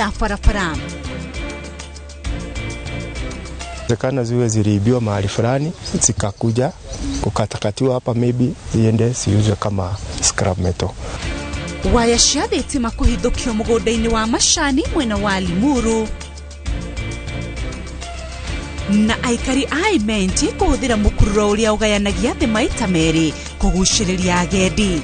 ya barabara. Zekana ziwe ziliibiwa mahali fulani zikakuja kukatakatiwa hapa, maybe ziende ziuzwe kama scrap metal. Waya cia thitima kũhithũkio mũgũnda-inĩ wa macani mwena wa Limuru, na aikari a Imenti kũhũthĩra mũkururo ũrĩa ũgayanagia thĩ maita merĩ kũgucĩrĩria agendi.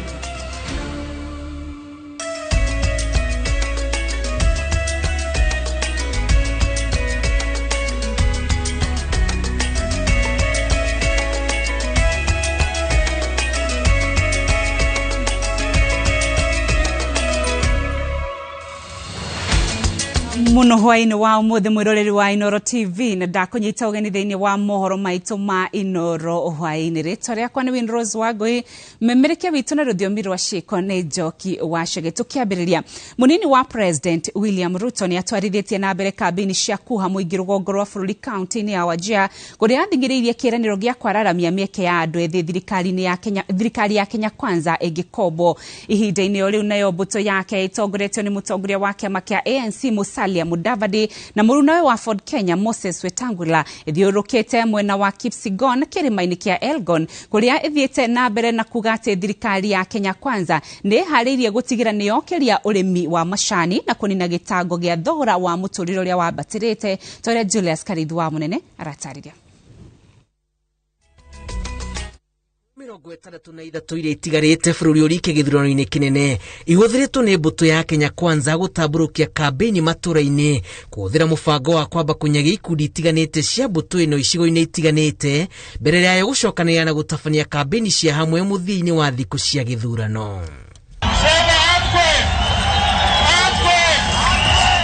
Muno hwaini wa umuthi mwiroreri wa Inooro TV na ndakunyita ugeni thiini wa mohoro maitu ma Inooro hwaini. Ritwa riakwa ni Winrose Wangui, memerekia witu na ruthiomi rwa ciiko ni Njoki wa Chege. Tukiambiriria, munini wa President William Ruto ni atwarithitie na mbere kambini cia kuha muingi rugongo rwa bururi kaunti-ini ya Wajir kuria athingiriirie kiraniro gia kwararamia mieke ya andu ethi thirikari-ini ya Kenya, thirikari ya Kenya Kwanza ĩngĩkombwo. Ihinda-inĩ o rĩu nayo mbũtũ yake ĩtongoretio nĩ mũtongoria wa kĩama kĩa ANC Musalia Mudavadi na mũrunawe wa Ford Kenya Moses Wetangula ĩthiũrũrũkĩte mwena wa Kipsigon kĩrĩma-inĩ kĩa Elgon kũrĩa ĩthiĩte na mbere na kuga atĩ thirikari ya Kenya Kwanza nĩ ĩharĩirie gũtigĩra nĩyokĩria ũrĩmi wa macani na kũnina gĩtango gĩa thogora wa mũtũrĩre ũrĩa wambatĩrĩte, ta ũrĩa Julius Karithi wa Mũnene aratarĩria. 63 iria itigarĩte bũrũri ũrike gĩthurano-inĩ kĩnene ihũthĩrĩtwo nĩ mbũtũ ya Kenya Kwanza gũtambũrũkia kambĩini matũra-inĩ kũhũthĩra mũbango wa kwamba kũnyagia ikundi itiganĩte cia mbũtũ ĩno icigo-inĩ itiganĩte mbere yayo gũcokanĩrĩra na gũtabania kambĩini cia hamwe mũthia-inĩ wa thikũ cia gĩthurano.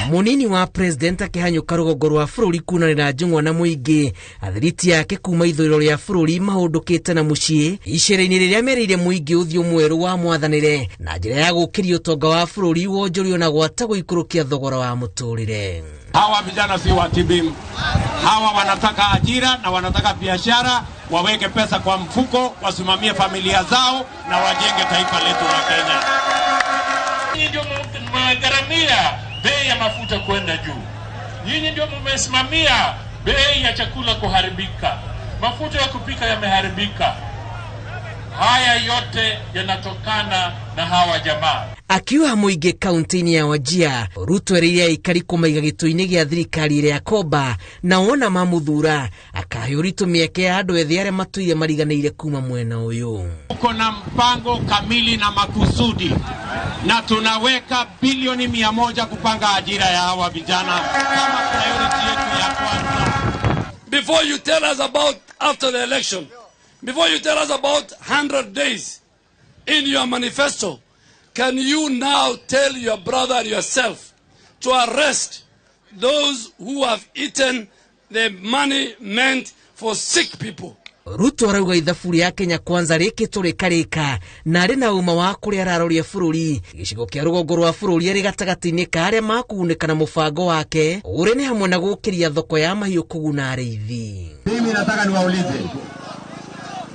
Munini wa president akĩhanyũka rũgongo rwa bũrũri kunanĩra njũng'wa na mũingĩ athiriti yake kuma ithũĩro rĩa bũrũri mahũndũkĩte na mũciĩ icera-inĩ rĩrĩa merĩire mũingĩ ũthiũ mwerũ wa mwathanĩre na njĩra ya gũkĩria ũtonga wa bũrũri wonjorio na gwata gũikũrũkia thogora wa mũtũrĩre. Hawa vijana si wa TBM. Hawa wanataka ajira na wanataka biashara, waweke pesa kwa mfuko, wasimamie familia zao na wajenge taifa letu la Kenya. Nyinyi ndio mmegharamia bei ya mafuta kwenda juu. Nyinyi ndio mmesimamia bei ya chakula kuharibika. Mafuta ya kupika yameharibika. Haya yote yanatokana na hawa jamaa. Akiwa mũingĩ kaunti-inĩ ya Wajir, Ruto erĩire aikari kũmaiga gĩtũ-inĩ gĩa thirikari ĩrĩa akomba na wona mamũthura akahe ũritũ mĩeke ya andũ ethĩ arĩa matũire mariganĩire kuma mwena ũyũ. Tuko na mpango kamili na makusudi na tunaweka bilioni 100 kupanga ajira ya hawa vijana kama priority yetu ya kwanza. Before you tell us about after the election, before you tell us about 100 days in your manifesto, can you now tell your brother and yourself to arrest those who have eaten the money meant for sick people? Ruto arauga ithabu rĩa Kenya Kwanza rĩkĩtwo rĩkarĩka na arĩ na ũma wa kũrĩa araroria bũrũri gĩcigo kĩa rũgongo rwa bũrũri arĩ gatagatĩ-inĩ ka arĩa makũgunĩka na mũbango wake ũrĩa nĩ hamwe na gũkĩria thoko ya mahiũ kũguna arĩithi. Mimi nataka niwaulize,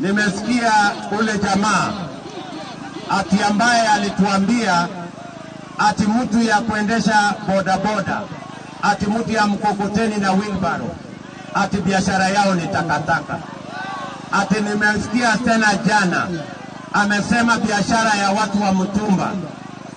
nimesikia ule jamaa ati ambaye alituambia ati mtu ya kuendesha bodaboda, ati mtu ya mkokoteni na wheelbarrow, ati biashara yao ni takataka. Ati nimesikia tena jana amesema biashara ya watu wa mtumba,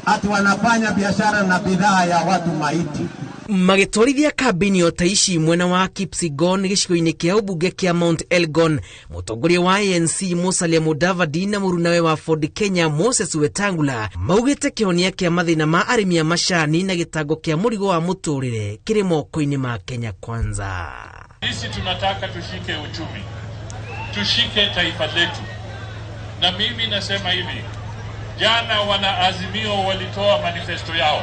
ati wanafanya biashara na bidhaa ya watu maiti. Magĩtwarithia kambĩini o ta ici mwena wa Kipsigon gĩcigo-inĩ kĩa ũmbunge kĩa Mount Elgon, mũtongoria wa ANC Musalia Mudavadi na mũrunawe wa Ford Kenya Moses Wetangula maugĩte kĩhonia kĩa mathĩna ma arĩmi a macani na gĩtango kĩa mũrigo wa mũtũrĩre kĩrĩ moko-inĩ ma Kenya Kwanza. Sisi tunataka tushike uchumi, tushike taifa letu. Na mimi nasema hivi, jana wana Azimio walitoa manifesto yao,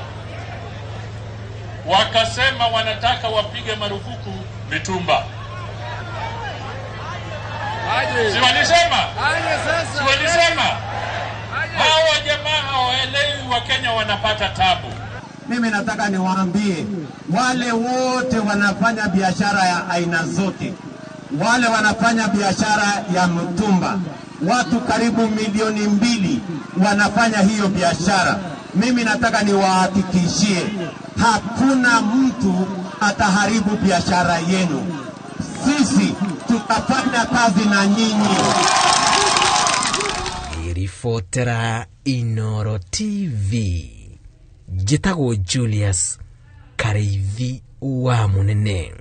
wakasema wanataka wapige marufuku mitumba. Si walisema? Si walisema? Hawa jamaa hawaelewi Wakenya wanapata tabu. Mimi nataka niwaambie wale wote wanafanya biashara ya aina zote, wale wanafanya biashara ya mtumba, watu karibu 2 milioni wanafanya hiyo biashara. Mimi nataka niwahakikishie hakuna mtu ataharibu biashara yenu. Sisi tutafanya kazi na nyinyi. Ribotera Inoro TV, njĩtagwo Julius Karĩithi wa Mũnene.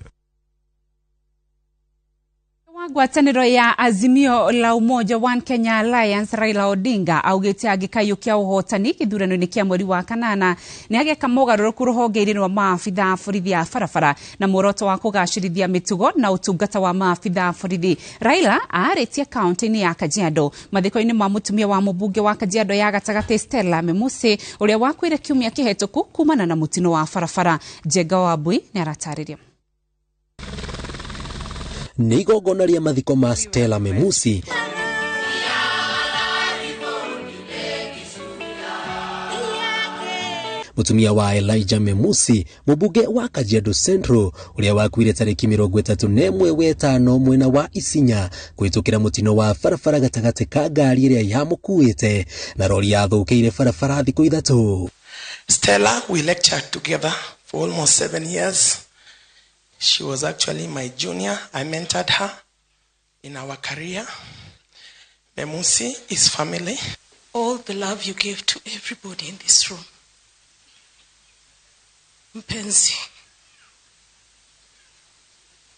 Ngwatanĩro ya Azimio la Umoja One Kenya Alliance Raila Odinga augĩte angĩkaiyũkia ũhotani gĩthurano-inĩ kĩa mweri wa kanana nĩ ageka mogarũrũku rũhonge-inĩ rwa maabitha a borithi a barabara na muoroto wa kũgacĩrithia mĩtugo na ũtungata wa maabitha a borithi. Raila aarĩtie kaunti-inĩ ya Kajiado mathiko-inĩ ma mũtumia wa mũmbunge wa Kajiado ya gatagatĩ Stella Memusi ũrĩa wakuire kiumia kĩhetũku kumana na mũtino wa barabara. Njenga Wambui nĩ aratarĩria. Nĩ igongona rĩa mathiko ma Stella Memusi mũtumia wa Elijah Memusi mũmbunge wa Kajiado Central ũrĩa wakuire tarĩki 31 wetano mwena wa Isinya kũhĩtũkĩra mũtino wa barabara gatagatĩ ka ngari ĩrĩa yamũkuĩte na rori yathũkĩire barabara thikũ 3. Stella, we lectured together for almost 7 years. She was actually my junior. I mentored her in our career. Memusi is family. All the love you gave to everybody in this room. Mpenzi,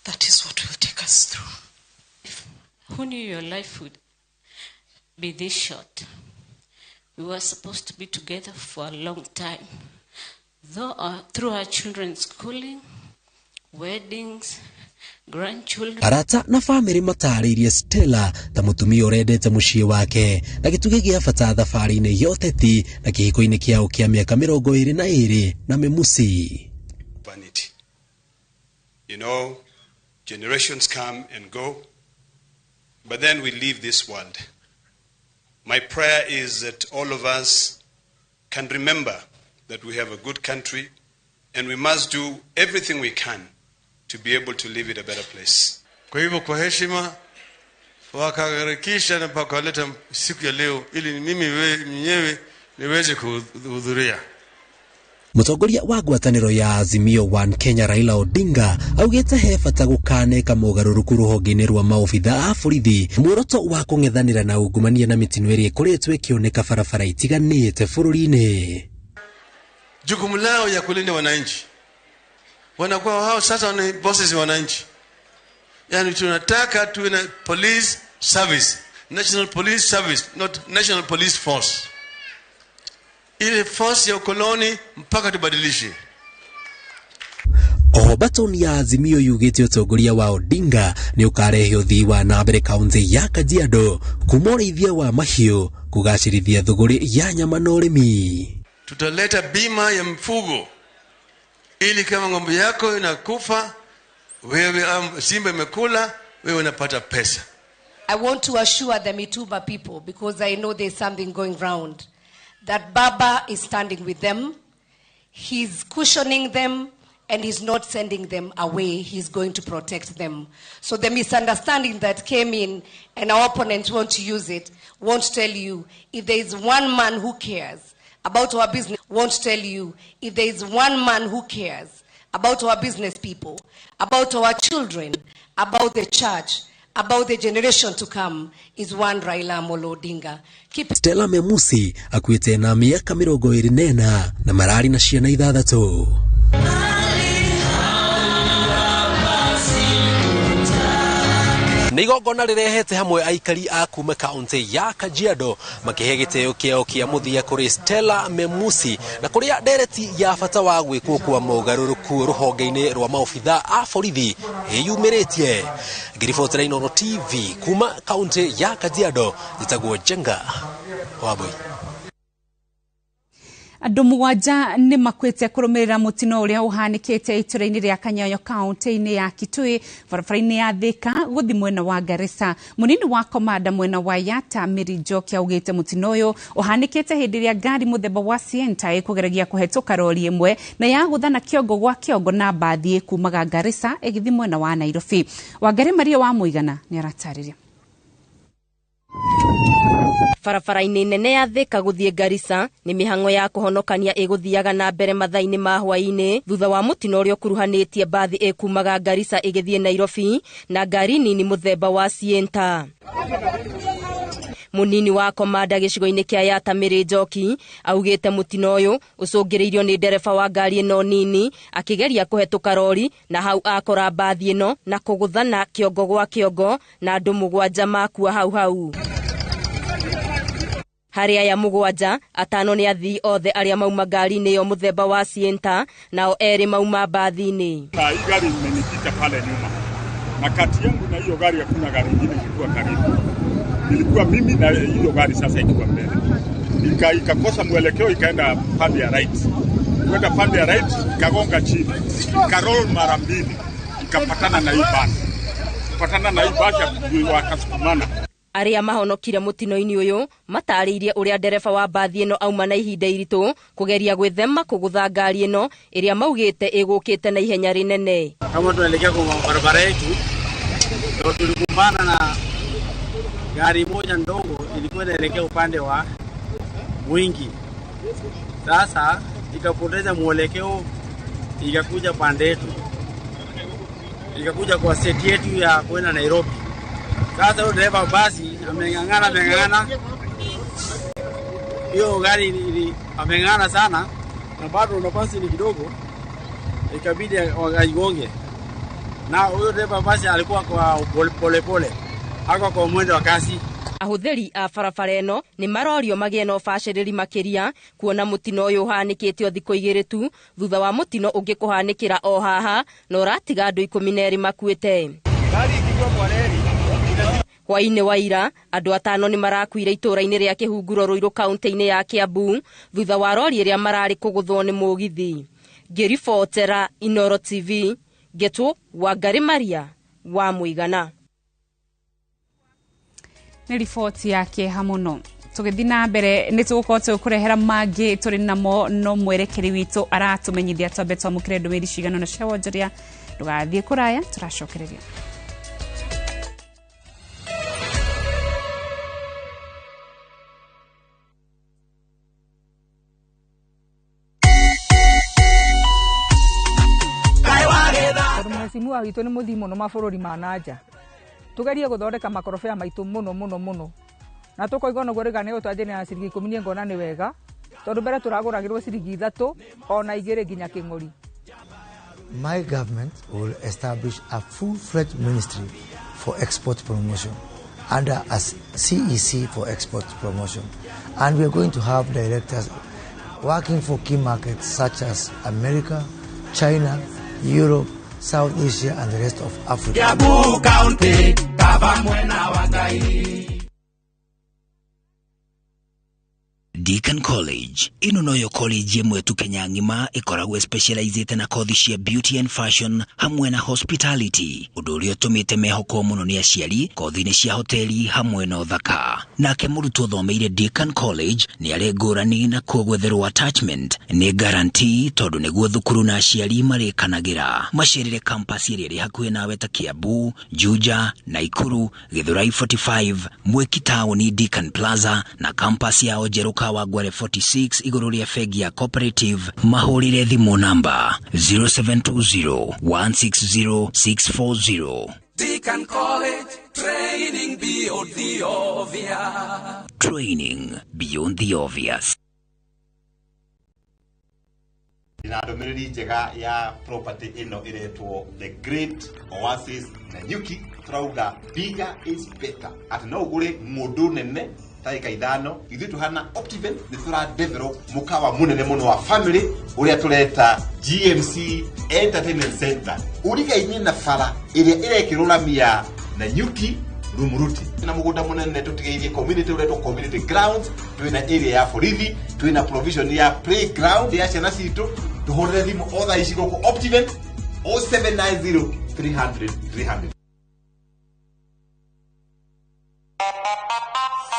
that is what will take us through. Who knew your life would be this short? We were supposed to be together for a long time. Though through our children's schooling, weddings, grandchildren. Arata na famĩlĩ matarĩirie Stella ta mũtumia ũrendete mũciĩ wake na gĩtugĩ gĩa bata thabarĩ-inĩ ya ũteti na kĩhiko-inĩ kĩao kĩa mĩaka 22 na Memusi. Vanity. You know, generations come and go, but then we leave this world. My prayer is that all of us can remember that we have a good country and we must do everything we can to be able to leave it a better place. Kwa hivyo kwa heshima wakaharakisha na wakaleta siku ya leo ili mimi mwenyewe niweze kuhudhuria. Mũtongoria wa ngwatanĩro ya Azimio One Kenya Raila Odinga augĩte he bata gũkaneka mogarũrũku rũhonge-inĩ rwa maobitha a borithi muoroto wa kũng'ethanĩra na ungumania na mĩtino ĩrĩa ĩkoretwo ĩkĩoneka barabara itiganĩte bũrũri-inĩ. Jukumu lao ya kulinda wananchi, wanakuwa hao sasa ni bosses wa wananchi. Yani tunataka tuwe na police service, national police service, not national police force. Ile force ya ukoloni mpaka tubadilishe. Oho batoni ya Azimio yugĩte ũtongoria wa Odinga nĩ ũkarehe ũthii wa na mbere kaunti ya Kajiado kuma ũrĩithia wa mahiũ kũgacĩrithia thũgũrĩ ya nyama na ũrĩmi. Tutaleta bima ya mfugo ili kama ng'ombe yako inakufa wewe, simba imekula wewe unapata pesa. I want to assure the Mituba people, because I know there's something going round, that Baba is standing with them, he's cushioning them, and he's not sending them away. He's going to protect them. So the misunderstanding that came in, and our opponents want to use it, won't tell you if there is one man who cares about our business, won't tell you if there is one man who cares about our business people, about our children, about the church, about the generation to come, is one Raila Amolo Odinga. Keep Stella Memusi akuĩte na mĩaka 24 na mararĩ na ciana 6. Nĩ igongona rĩrehete hamwe aikari a kuma kaunti ya Kajiado makĩhe gĩtĩo kĩao kĩa mũthia kũrĩ Stella Memusi na kũrĩa ndereti ya bata wa gwĩkwo kwa mogarũrũku rũhonge-inĩ rwa maobitha a borithi ĩyumĩrĩtie. Ngĩribotera Inooro TV kuma kaunti ya Kajiado, njĩtagwo Njenga Wambui. Andũ 7 nĩ makuĩte kũrũmĩrĩra mũtino ũrĩa ũhanĩkĩte itũra-inĩ rĩa Kanyoyo kaunti-inĩ ya Kitui barabara-inĩ ya Thika gũthiĩ mwena wa Garissa. Mũnini wa komanda mwena wa Yatta Mary Njoki augĩte mũtino ũyũ ũhanĩkĩte hĩndĩ ĩrĩa ngari mũthemba wa Sienta ĩkũgeragia kũhetũka rori ĩmwe na yagũthana kĩongo gwa kĩongo na mbathi ĩkumaga Garissa ĩgĩthiĩ mwena wa Nairobi. Wangari Maria wa Mũigana nĩ aratarĩria. Barabara-inĩ nene ya Thika gũthiĩ Garissa nĩ mĩhang'o ya kũhonokania ĩgũthiaga na mbere mathaa-inĩ ma hwaĩ-inĩ thutha wa mũtino ũrĩa ũkuruhanĩtie mbathi ĩkumaga Garissa ĩgĩthiĩ Nairobi na ngari nini mũthemba wa Sienta. Munini wa komanda gĩcigo-inĩ kĩa Yatta Mary Njoki augĩte mũtino ũyũ ũcũngĩrĩirio nĩ ndereba wa ngari ĩno nini akĩgeria kũhetũka rori na hau akora mbathi ĩno na kũgũthana kĩongo gwa kĩongo na andũ 7 makua hau hau. Harĩ aya 7, 5 nĩ athii othe arĩa mauma ngari-inĩ ĩyo mũthemba wa Sienta nao 2 mauma mbathi-inĩ. Na hii gari imenipita pale nyuma, na kati yangu na hiyo gari hakuna gari ingine ilikuwa karibu. Ilikuwa mimi na hiyo gari sasa ikiwa mbele. Ikakosa mwelekeo ikaenda pande ya right. Kwenda pande ya right ikagonga chini. Ikaroll mara 2 ikapatana na hii basi. Patana na hii basi wakasukumana. Arĩa mahonokire mũtino-inĩ ũyũ matarĩirie ũrĩa ndereba wa mbathi ĩno auma na ihinda iritũ kũgeria gwĩthema kũgũtha ngari ĩno ĩrĩa maugĩte ĩgũkĩte na ihenya rĩnene. Kama tunaelekea kwa barabara yetu, ndio tulikumbana na gari moja ndogo ilikuwa inaelekea upande wa Mwingi. Sasa ikapoteza mwelekeo ikakuja pande yetu. Ikakuja kwa seti yetu ya kwenda Nairobi. Sasa huyo dereva basi ameng'ang'ana. Hiyo gari ameng'ang'ana sana na bado nafasi ni kidogo, ikabidi waigonge. Na huyo dereva basi alikuwa kwa pole pole, hakuwa kwa mwendo wa kasi. Ahũthĩri a barabara ĩno nĩ marorio magĩe na ũbacĩrĩri makĩria kuona mũtino ũyũ ũhanĩkĩte o thikũ 2 tu thutha wa mũtino ũngĩ kũhanĩkĩra o haha na ũratiga andũ 12 makuĩte. Hwaĩ-inĩ wa ira andũ 5 nĩ marakuire itũũra-inĩ rĩa Kĩhunguro Ruiru kaunti-inĩ ya Kiambu thutha wa rori ĩrĩa mararĩ kũgũthwo nĩ mũgithi. Ngĩribotera Inooro TV ngetwo Wangari Maria wa Mũigana. Nĩ riboti ya kĩeha mũno. Tũgĩthiĩ na mbere nĩ tũgũkorwo tũgĩkũrehera mangĩ tũrĩ namo no mwerekeri witũ aratũmenyithia twambe twamũkĩre ndũmĩrĩri cigana na cia wonjoria. Ndũgathiĩ kũraya, tũracokereria. Mheshimiwa witũ nĩ mũthii mũno mabũrũri ma nanja. Tugerie gũthondeka makorobia maitũ mũno mũno mũno. Na tũkoiga onaguo rĩga nĩ gũtwanjĩrĩria na ciringi 10 niĩ ngona nĩ wega, tondũ mbere tũragũragĩrwo ciringi 3 ona 2 nginya kĩng'ori. My government will establish a full-fledged ministry for export promotion under a CEC for export promotion. And we are going to have directors working for key markets such as America, China, Europe, South Asia and the rest of Africa. Kiambu County, Baba mwena wa Ngai. Deacon College ino noyo college ĩmwe tu Kenya ng'ima ĩkoragwo specialized na kothi cia beauty and fashion hamwe na hospitality, ũndũ ũrĩa ũtũmĩte mehokwo mũno nĩ aciari kothi-inĩ cia hoteli hamwe na ũthaka. Nake mũrutwo ũthomeire Deacon College nĩ arĩ ngũrani na kuo gwetherwo attachment nĩ guarantee tondũ nĩguo thukuru na aciari marĩkanagĩra. Macerere campus ĩrĩa ĩrĩ hakuhĩ nawe ta Kiambu, Juja, Naikuru, Githurai 45, Mwiki Town, Deacon Plaza na campus yao njerũ Kawangware 46 igũrũ rĩa bengi ya Cooperative. Mahũrĩre thimũ namba 0720 160 640. Deacon College, training beyond the obvious. Training beyond the obvious. Na ndũmĩrĩri njega ya property ĩno ĩretwo The Great Oasis Nanyuki. Turauga bigger is better, atĩ no ũgũre ng'ũndũ nene ta ĩka 5. Ithuĩ tũhana Optiven nĩ tũra develop mũkawa mũnene mũno wa family ũrĩa tũreta GMC Entertainment Center ũrigaine na bara ĩrĩa ĩrekĩrwo rami ya Nanyuki Rumuruti na mũgũnda mũnene tũtigĩirie community ũretwo community grounds. Twĩna area ya borithi, twĩna provision ya playground ya ciana citũ. Tũhũrĩre thimũ o thaa ici gũkũ Optiven 0790 300 300.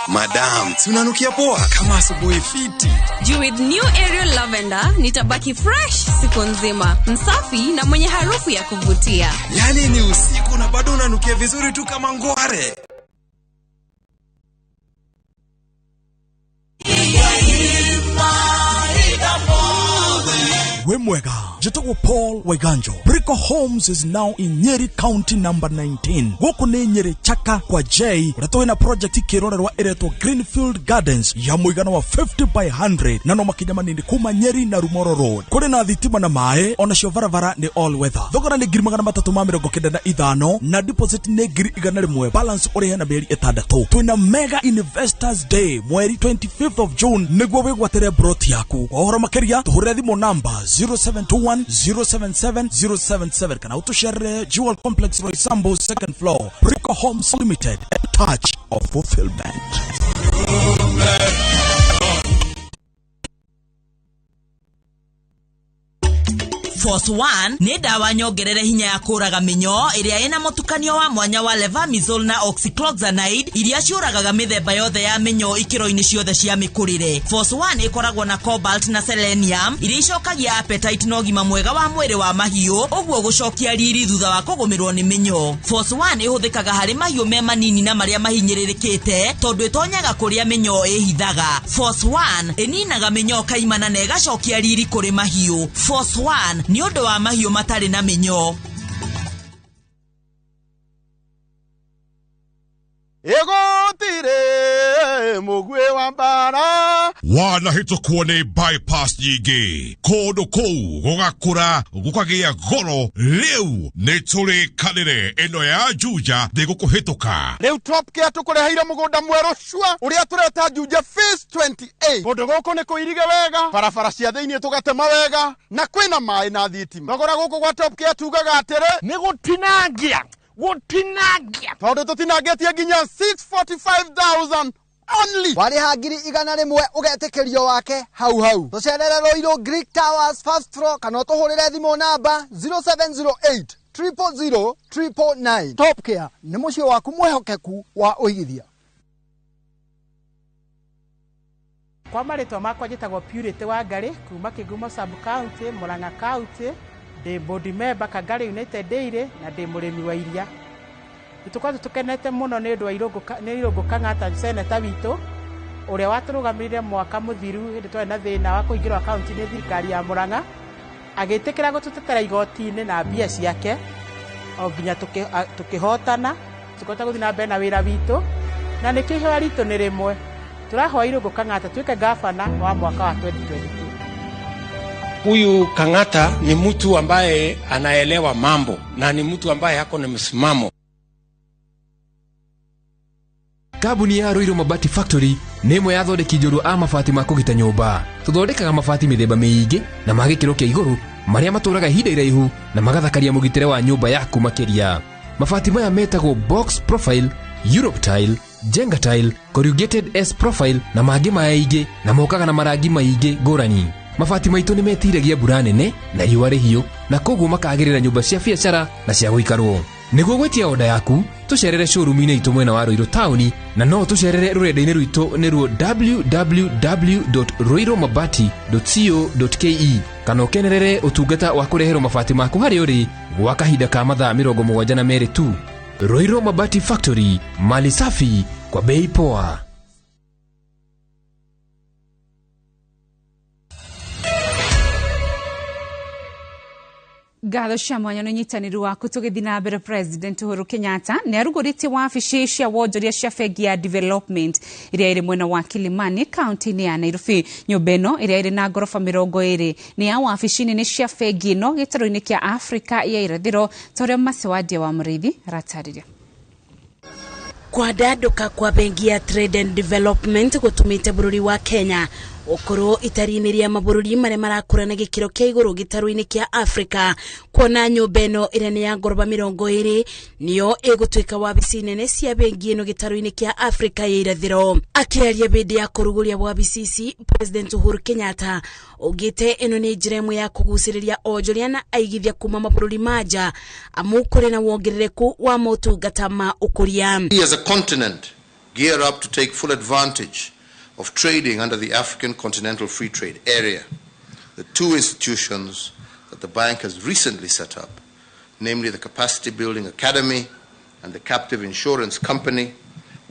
Madam, si unanukia poa kama asubuhi fiti. Juu with new Ariel Lavender nitabaki fresh siku nzima, msafi na mwenye harufu ya kuvutia. Yaani ni usiku na bado unanukia vizuri tu kama ngware. Wĩ mwega, njĩtagwo Paul Waiganjo. Brico Homes is now in Nyeri, County number 19. Gũkũ nĩ Nyeri, Chaka kwa J, ũrĩa twĩna project kĩrorerwa ĩretwo Greenfield Gardens ya mũigana wa 50 by 100 na no makinya manini kuma Nyeri na Rumoro Road. Kũrĩ na thitima na maĩ, onacio barabara nĩ all weather. Thogora nĩ 395,000 na deposit nĩ 100,000, balance ũrĩhe na mĩeri 6. Twĩna Mega Investors Day mweri 25th of June nĩguo wĩgwatĩre broti yaku. Kwa ũhoro makĩria tũhũrĩre thimũ namba 0721 077 077 kana ũtũcerere Jewel Complex, Roysambu, second floor. Brico Homes Limited, a touch of fulfillment. Force 1 nĩ ndawa nyongerere hinya ya kũraga mĩnyoo ĩrĩa ĩna mũtukanio wa mwanya wa levamisole na oxycloxanide iria ciũragaga mĩthemba yothe ya mĩnyoo ikĩro-inĩ ciothe cia mĩkũrĩre. Force 1 ĩkoragwo na cobalt na selenium iria icokagia appetite na ũgima mwega wa mwĩrĩ wa mahiũ, ũguo gũcokia riri thutha wa kũgũmĩrwo nĩ mĩnyoo. Force 1 ĩhũthĩkaga harĩ mahiũ me manini na marĩa mahinyĩrĩrĩkĩte tondũ ĩtonyaga kũrĩa mĩnyoo ĩhithaga. Force 1 ĩninaga mĩnyoo kaimana na ĩgacokia riri kũrĩ mahiũ. Force 1 nĩ ũndũ wa mahiũ matarĩ na mĩnyoo. Ĩgũtirĩ mũguĩ wa mbara. Wanahĩtũkwo nĩ bypass nyingĩ kũndũ kũu gũgakũra gũkagĩa goro. Rĩu nĩ tũrĩkanĩre ĩno ya Juja ndĩgũkũhĩtũka. Rĩu Top Care tũkũreheire mũgũnda mwerũ cua ũrĩa tũreta Juja Phase 28. Kũndũ gũkũ nĩ kũirige wega, barabara cia thĩinĩ tũgatema wega na kwĩna maĩ na thitima. Thogora gũkũ gwa Top Care tugaga atĩrĩ nĩ gũtinangia, gũtinangia, tondũ tũtinangĩtie nginya 645,000 only. Warĩha 100,000 ũgetĩkĩrio wake hau hau. Tũcerere Royal Greek Towers, first floor, kana ũtũhũrĩre thimũ namba 0708 000 999. Top Care nĩ mũciĩ waku mwĩhokeku wa ũigithia. Kwa marĩtwa makwa njĩtagwo Purity Wangari kuma Kĩgumo sub county, Murang'a County. Ndĩ board member Kangari United Dairy na ndĩ mũrĩmi wa iria. Nĩ tũkoretwo tũkenete mũno nĩ ũndũ wa nĩ Irũngũ Kang'ata, seneta witũ ũrĩa watũrũgamĩrĩire mwaka mũthiru hĩndĩ twarĩ na thĩna wa kũingĩrwo akaunti nĩ thirikari ya Murang'a, agĩtĩkĩra gũtũtetera igoti-inĩ na mbia ciake o nginya tũkĩhotana, tũkĩhota gũthiĩ na mbere na wĩra witũ, na nĩkĩo ihoya ritũ nĩ rĩmwe, tũrahoya Irũngũ Kang'ata tuĩke gavana wa mwaka wa 2022. Huyu Kang'ata ni mtu ambaye anaelewa mambo na ni mtu ambaye ako na msimamo. Kambuni ya Ruiru Mabati Factory nĩ ĩmwe ya athondeki njorua a mabati ma kũgita nyũmba. Tũthondekaga mabati mĩthemba mĩingĩ na ma gĩkĩro kĩa igũrũ marĩa matũraga ihinda iraihu na magathakaria mũgitĩre wa nyũmba yaku makĩria. Mabati maya metagwo box profile, Europe tile, Jenga tile, corrugated S profile na mangĩ maingĩ, na mokaga na marangi maingĩ ngũrani. Mabati maitũ nĩ metiragia mbura nene na riũa rĩhiũ na koguo makagĩrĩra nyũmba cia biacara na cia gũikarwo. Nĩguo gwĩtia oda yaku tũcerere showroom-inĩ itũ mwena wa Ruiru taũni, na no tũcerere rũrenda-inĩ rwitũ nĩruo www.ruirumabati.co.ke, kana ũkenerere ũtungata wa kũreherwo mabati maku harĩa ũrĩ gwa kahinda ka mathaa 72 tu. Ruiru Mabati Factory, mali safi kwa bei poa. Ngatho cia mwanya nĩ ũnyitanĩri waku. Tũgĩthiĩ na mbere, President Uhuru Kenyatta nĩ arugũrĩtie wabici cia wonjoria cia bengi ya Development ĩrĩa ĩrĩ mwena wa Kilimani, kaunti-inĩ ya Nairobi. Nyũmba ĩno ĩrĩa ĩrĩ na ngoroba 20 nĩ ya wabici nene cia bengi ĩno gĩtarũ-inĩ kĩa Afrika ya irathĩro, ta ũrĩa Macewadia wa Mũrĩithi aratarĩria. Kwandandũka kwa bengi ya Trade and Development gũtũmĩte bũrũri wa Kenya ũkorwo itari-inĩ rĩa mabũrũri marĩa marakũra na gĩkĩro kĩa igũrũ gĩtarũ-inĩ kĩa Afrika, kuona nyũmba ĩno ĩrĩa nĩ ya ngoroba 20 nĩyo ĩgũtuĩka wabici nene cia bengi ĩno gĩtarũ-inĩ kĩa Afrika ya irathĩro. Akĩaria hĩndĩ ya kũrugũria wabici ici, President Uhuru Kenyatta augĩte ĩno nĩ njĩra ĩmwe ya kũgucĩrĩria onjoria na aigithia kuma mabũrũri ma nja, amu kũrĩ na wongerereku wa motungata ma ũkũria. We as a continent gear up to take full advantage of trading under the African Continental Free Trade Area. The two institutions that the bank has recently set up, namely the Capacity Building Academy and the Captive Insurance Company,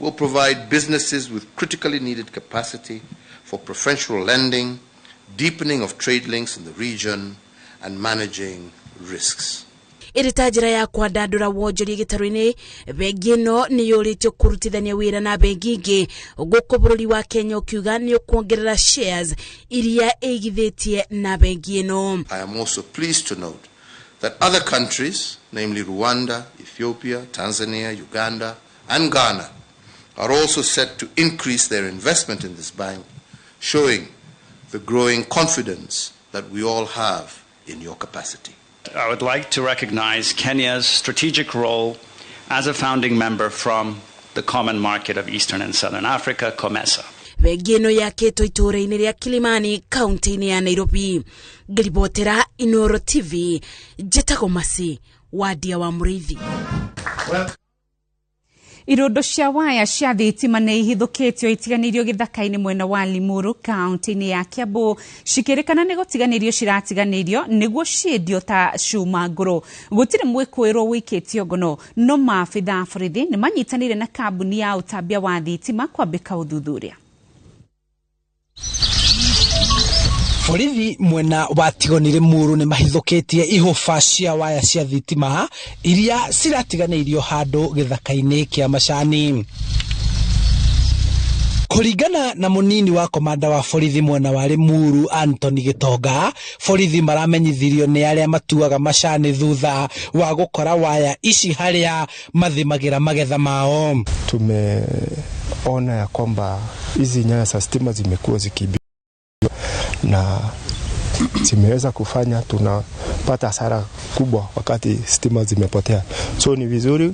will provide businesses with critically needed capacity for preferential lending, deepening of trade links in the region, and managing risks. Ĩrĩ ta njĩra ya kwandandũra wonjoria gĩtarũ-inĩ, bengi ĩno nĩ yũrĩtio kũrutithania wĩra na bengi ingĩ gũkũ bũrũri wa Kenya ũkiuga nĩ ũkuongerera shares iria ĩigithĩtie na bengi ĩno. I am also pleased to note that other countries, namely Rwanda, Ethiopia, Tanzania, Uganda, and Ghana, are also set to increase their investment in this bank, showing the growing confidence that we all have in your capacity. I would like to recognize Kenya's strategic role as a founding member from the Common Market of Eastern and Southern Africa, COMESA. Bengi ĩno yakĩtwo itũũra-inĩ rĩa Kilimani, kaunti-inĩ ya Nairobi. Ngĩribotera Inooro TV, njĩtagwo Masi Wadia wa Mũrĩithi. Irondo cia waya cia thitima nĩ ihithũkĩtio itiganĩirio gĩthaka-inĩ mwena wa Limuru kaunti-inĩ ya Kiambu, cikĩrĩkana nĩ gũtiganĩrio ciratiganĩirio nĩguo ciendio ta cuma ngũrũ. Gũtirĩ mwĩkũĩrwo wĩikĩtio ngono, no maabitha a borithi nĩ manyitanĩire na kambuni ya ũtambia wa thitima kwambĩka ũthuthuria. Borithi mwena wa Tigoni Limuru nĩ mahithũkĩtie ihũba cia waya cia thitima iria ciratiganĩirio handũ gĩthaka-inĩ kĩa macani. Kũringana na mũnini wa komanda wa borithi mwena wa Limuru Anthony Gitonga, borithi maramenyithirio nĩ arĩa matuaga macani thutha wa gũkora waya ici harĩa mathimagĩra magetha mao. Tumeona ya kwamba hizi nyaya za stima zimekuwa zikiibiwa na zimeweza kufanya tunapata hasara kubwa wakati stima zimepotea. So ni vizuri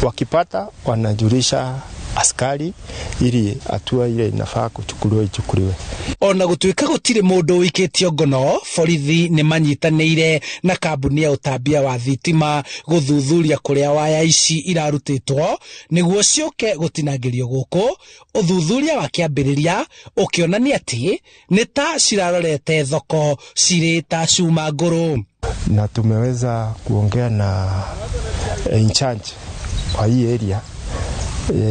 wakipata wanajulisha askari ili hatua ile inafaa kuchukuliwa ichukuliwe. Ona gũtuĩka gũtirĩ mũndũ ũikĩtio ngono, borithi nĩ manyitanĩire na kambuni ya ũtambia wa thitima gũthuthuria kũrĩa waya ici irarutĩtwo nĩguo ciũke gũtinangĩrio gũkũ. Ũthuthuria wa kĩambĩrĩria ũkĩonania atĩ nĩ ta cirarorete thoko cirĩ ta cuma ngũrũ. Na tumeweza kuongea na in charge wa hii area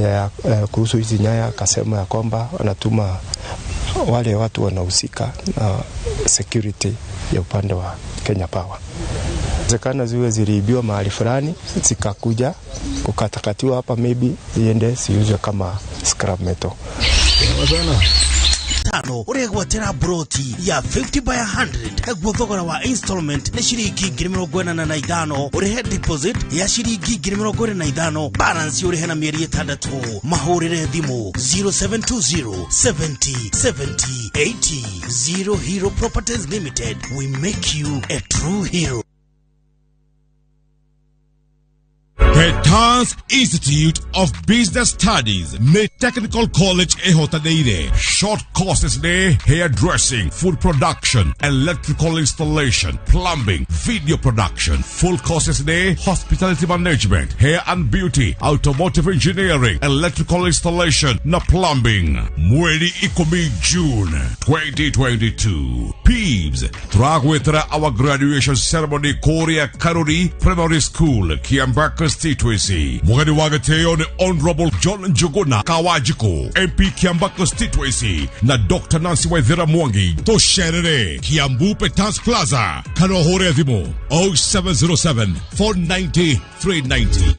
ya kuhusu hizi nyaya, akasema ya kwamba wanatuma wale watu wanahusika na security ya upande wa Kenya Power. Zekana ziwe ziliibiwa mahali fulani zikakuja kukatakatiwa hapa, maybe ziende ziuzwe kama scrap metal. Tano uregwatira broti ya 50 by 100 naguo thogora wa installment nĩ ciringi 45,000, ũrĩhe deposit ya ciringi 25,000, balance ũrĩhe na mĩeri 6. Mahũrĩre thimũ 0720 70 70 80. Zero Hero Properties Limited, we make you a true hero. Petans Institute of Business Studies nĩ Technical College ĩhotanĩire. Short courses nĩ hairdressing, food production, electrical installation, plumbing, video production. Full courses nĩ hospitality management, hair and beauty, automotive engineering, electrical installation na plumbing. Mweri 10 June 2022. Peeves turagwetera our graduation ceremony kũrĩa Karuri Primary School, Kiambaa constituency. Mugeni wa gĩtĩo nĩ Honorable John Njuguna Kawajiko, MP Kiambaa constituency, na Dr. Nancy Waithera Mwangi. Tũcerere Kiambu Petans Plaza, kana ũhũre thimũ 0707 490 390.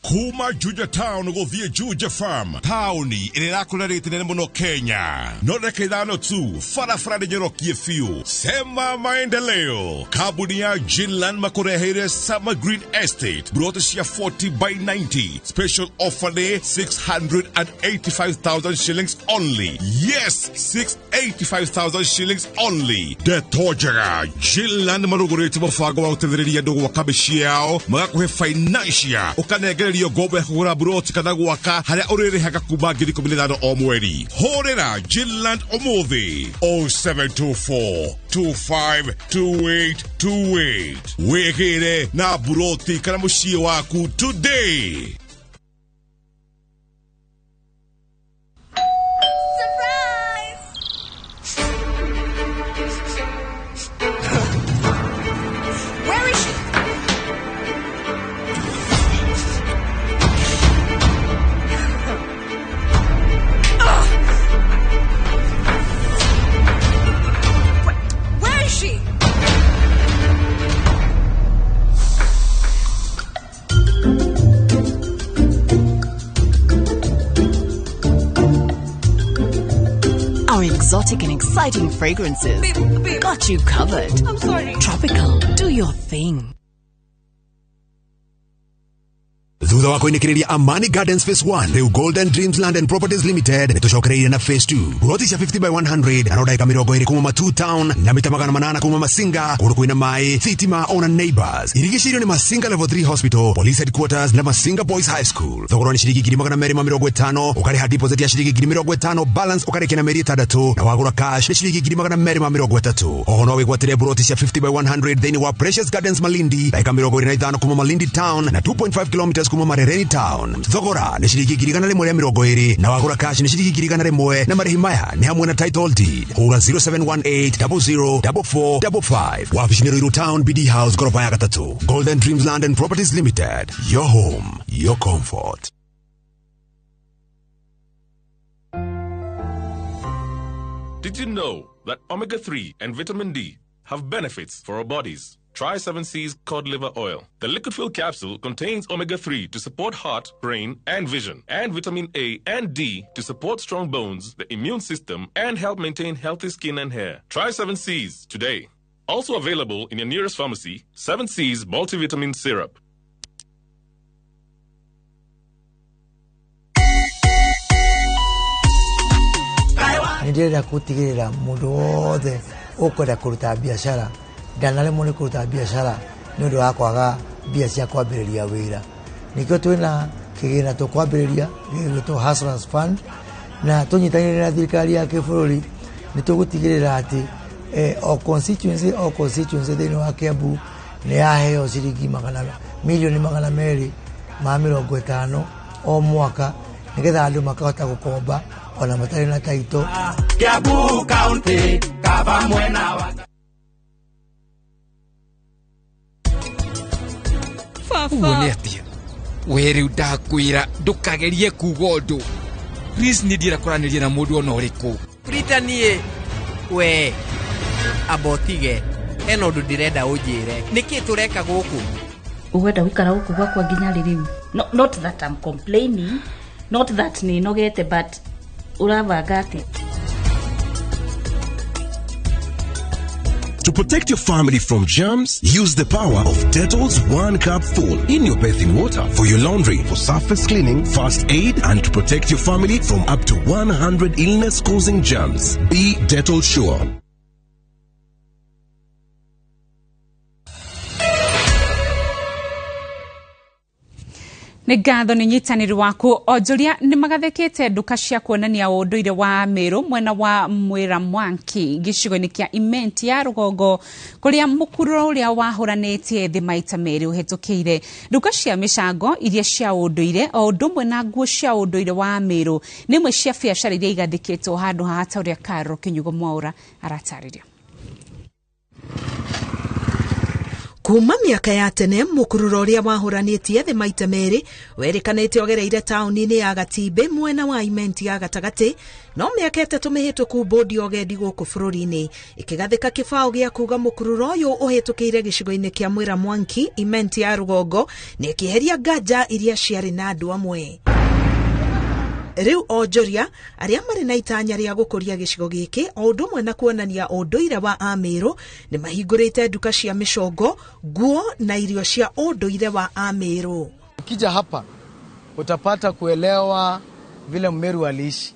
Kuma Juja Town gũthiĩ Juja Farm, taũni ĩrĩa ĩrakũra rĩti nene mũno Kenya. No ndagĩka 5 tu, barabara nĩ nyorokie biũ. Sema maendeleo. Kambuni ya Jinland makũreheire Summer Green Estate, broti cia 40 by 90. Special offer nĩ 685,000 shillings only. Yes, 685,000 shillings only. Ndeto njega, Jinland marũgũrĩte mũbango wa gũteithĩrĩria andũ gwaka mĩciĩ yao, magakũhe financial, ũkanengererio ngombo ya kũgũra buroti kana gwaka harĩa ũrĩrĩhaga kuma 15,000 o mweri. Hũrĩra Jinland ũmũthĩ 0724 252828. Wĩgĩre na buroti kana mũciĩ waku today. Where is she? For exotic and exciting fragrances. Babe, Got you covered. I'm sorry. Tropical, do your thing. Thutha wa kũinĩkĩrĩria Amani Gardens Phase 1, rĩu Golden Dreams Land and Properties Limited nĩ tũcokereirie na Phase 2, buroti cia 50 by 100 na no ndagĩka 20 kuma Matu Town na mita 800 kuma Masinga, kũndũ kwĩna maĩ, thitima ona neighbors. Irigicĩirio nĩ Masinga Level 3 Hospital, Police Headquarters na Masinga Boys High School. Thogora nĩ ciringi 250,000, ũkarĩha deposit ya ciringi 50,000, balance ũkarĩkia na mĩeri 6, na wagũra cash nĩ ciringi 230,000. Oho no wĩgwatĩre buroti cia 50 by 100 thĩinĩ wa Precious Gardens Malindi, ndagĩka 25 kuma Malindi Town na 2.5 kilometers kuma Marereni Town. Thogora nĩ ciringi 120,000 na wagũra cash nĩ ciringi 101,000, na marĩhi maya nĩ hamwe na title deed. Hũra 0718004455. Wabici nĩ Ruiru Town, BD House, goroba ya gatatũ. Golden Dreams Land and Properties Limited, your home, your comfort. Did you know that omega-3 and vitamin D have benefits for our bodies? Try 7C's cod liver oil. The liquid fill capsule contains omega-3 to support heart, brain, and vision, and vitamin A and D to support strong bones, the immune system, and help maintain healthy skin and hair. Try 7C's today. Also available in your nearest pharmacy, 7C's multivitamin syrup. Nĩ ndĩrenda gũtigĩrĩra mũndũ wothe ũkwenda kũruta biacara ndanaremwo nĩ kũruta biacara nĩ ũndũ wa kwaga mbia cia kwambĩrĩria wĩra. Nĩkĩo twĩna kĩgĩna tũkwambĩrĩria gĩgwĩtwo Hustlers Fund, na tũnyitanĩire na thirikari ya kĩbũrũri nĩ tũgũtigĩrĩra atĩ o constituency thĩinĩ wa Kiambu nĩ yaheo ciringi milioni 250 o mwaka, nĩgetha andũ makahota gũkomba ona matarĩ na taito. Kiambu County kaba mwena wa Ũguo nĩ atĩa? We rĩu ndakwĩra ndũkagerie kuga ũndũ. Please nĩ ndienda kwaranĩria na mũndũ ona ũrĩkũ. Rita niĩ we amba ũtige, hena ũndũ ndĩrenda ũnjĩre. Nĩkĩ tũreka gũkũ? Ũgwenda gũikara gũkũ gwakwa nginya rĩ rĩu? No, not that I'm complaining, not that nĩ nogete, but ũrabanga atĩa? To protect your family from germs, use the power of Dettol's 1 cup full in your bathing water for your laundry, for surface cleaning, first aid, and to protect your family from up to 100 illness-causing germs. Be Dettol sure. Nĩ ngatho nĩ nyitanĩri waku. Onjoria nĩ magathĩkĩte nduka cia kuonania ũndũire wa Meru mwena wa Mwĩra Mwanki gĩcigo-inĩ kĩa Imenti ya rũgongo, kũrĩa mũkururo ũrĩa wahũranĩtie thĩ maita merĩ ũhetũkĩire. Nduka cia mĩcango iria cia ũndũire o ũndũ ũmwe na nguo cia ũndũire wa Meru nĩ imwe cia biacara iria igathĩkĩtwo handũ haha, ta ũrĩa Carol Kĩnyugo Mwaũra aratarĩria. Kuma mĩaka ya tene mũkururo ũrĩa wahũranĩtie thĩ maita merĩ werĩkanĩte ũgereire taũni-inĩ ya Gatimbĩ mwena wa Imenti ya gatagatĩ, no mĩaka 3 mĩhĩtũku bodi ya ũgendi gũkũ bũrũri-inĩ ĩkĩgathĩka kĩbaũ gĩa kuga mũkururo ũyũ ũhĩtũkĩire gĩcigo-inĩ kĩa Mwĩra Mwanki Imenti ya rũgongo na ĩkĩeheria nganja iria ciarĩ na andũ amwe. Rĩu onjoria arĩa marĩ na itanya rĩa gũkũria gĩcigo gĩkĩ o ũndũ ũmwe na kuonania ũndũire wa Amĩrũ nĩ mahingũrĩte nduka cia mĩcongo, nguo na irio cia ũndũire wa Amĩrũ. Ukija hapa utapata kuelewa vile Mmeru aliishi,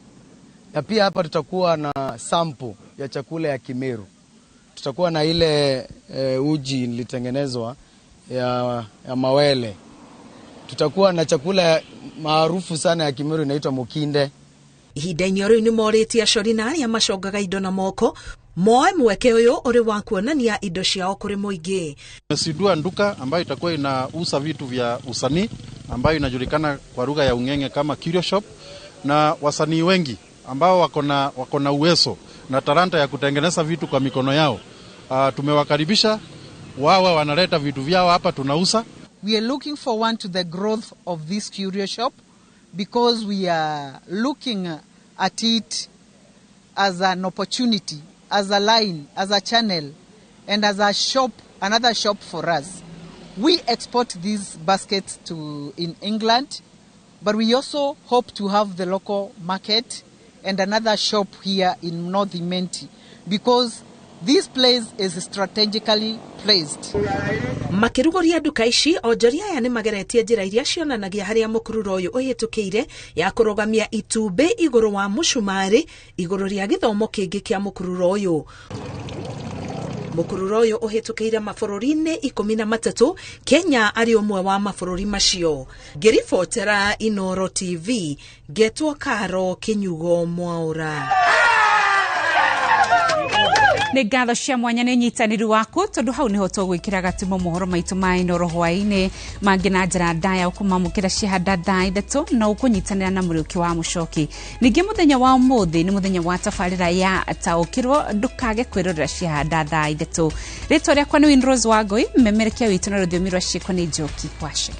na pia hapa tutakuwa na sample ya chakula ya Kimeru. Tutakuwa na ile uji ilitengenezwa ya mawele. Tutakuwa na chakula maarufu sana ya Kimeru inaitwa mukinde. Ihinda-inĩ rĩu nĩ morĩtie acori na arĩa macongaga indo na moko moe mweke ũyũ ũrĩ wa kuonania indo ciao kũrĩ mũingĩ. Tumezindua nduka ambayo itakuwa inauza vitu vya usanii ambayo inajulikana kwa lugha ya Ung'eng'e kama Curio Shop, na wasanii wengi ambao wako na uwezo na talanta ya kutengeneza vitu kwa mikono yao. Tumewakaribisha wawe wanaleta vitu vyao hapa tunauza. We are looking forward to the growth of this curio shop because we are looking at it as an opportunity, as a line, as a channel, and as a shop, another shop for us. We export these baskets to in England, but we also hope to have the local market and another shop here in North Imenti, because this place is strategically placed. Makĩrugũria nduka ici, onjoria aya nĩ mageretie njĩra iria cionanagia harĩa mũkururo ũyũ ũhĩtũkĩire ya kũrũgamia itumbĩ igũrũ wa mũcumarĩ igũrũ rĩa gĩthomo kĩngĩ kĩa mũkururo ũyũ. Mũkururo ũyũ ũhĩtũkĩire mabũrũri-inĩ 13, Kenya arĩ ũmwe wa mabũrũri macio. Ngĩribotera Inooro TV, ngetwo Karo Kĩnyugo Mwaũra. Nĩ ngatho cia mwanya nĩ ũnyitanĩri waku, tondũ hau nĩho tũgwĩkĩra gatumo mohoro maitũ ma Inooro hwaĩ-inĩ. Mangĩ na njĩra ndaya ũkũmamũkĩra cihanda thaa 3 na ũkũnyitanĩra na Mũrĩũki wa Mũcoki. Ningĩ mũthenya wa ũmũthĩ nĩ mũthenya wa tabarĩra ya Taũkĩrwo, ndũkage kwĩrorera cihanda thaa 3. Rĩtwa rĩakwa nĩ Winrose Wangũi, memerekia witũ na rũthiomi rwa ciĩko nĩ Njoki wa Chege.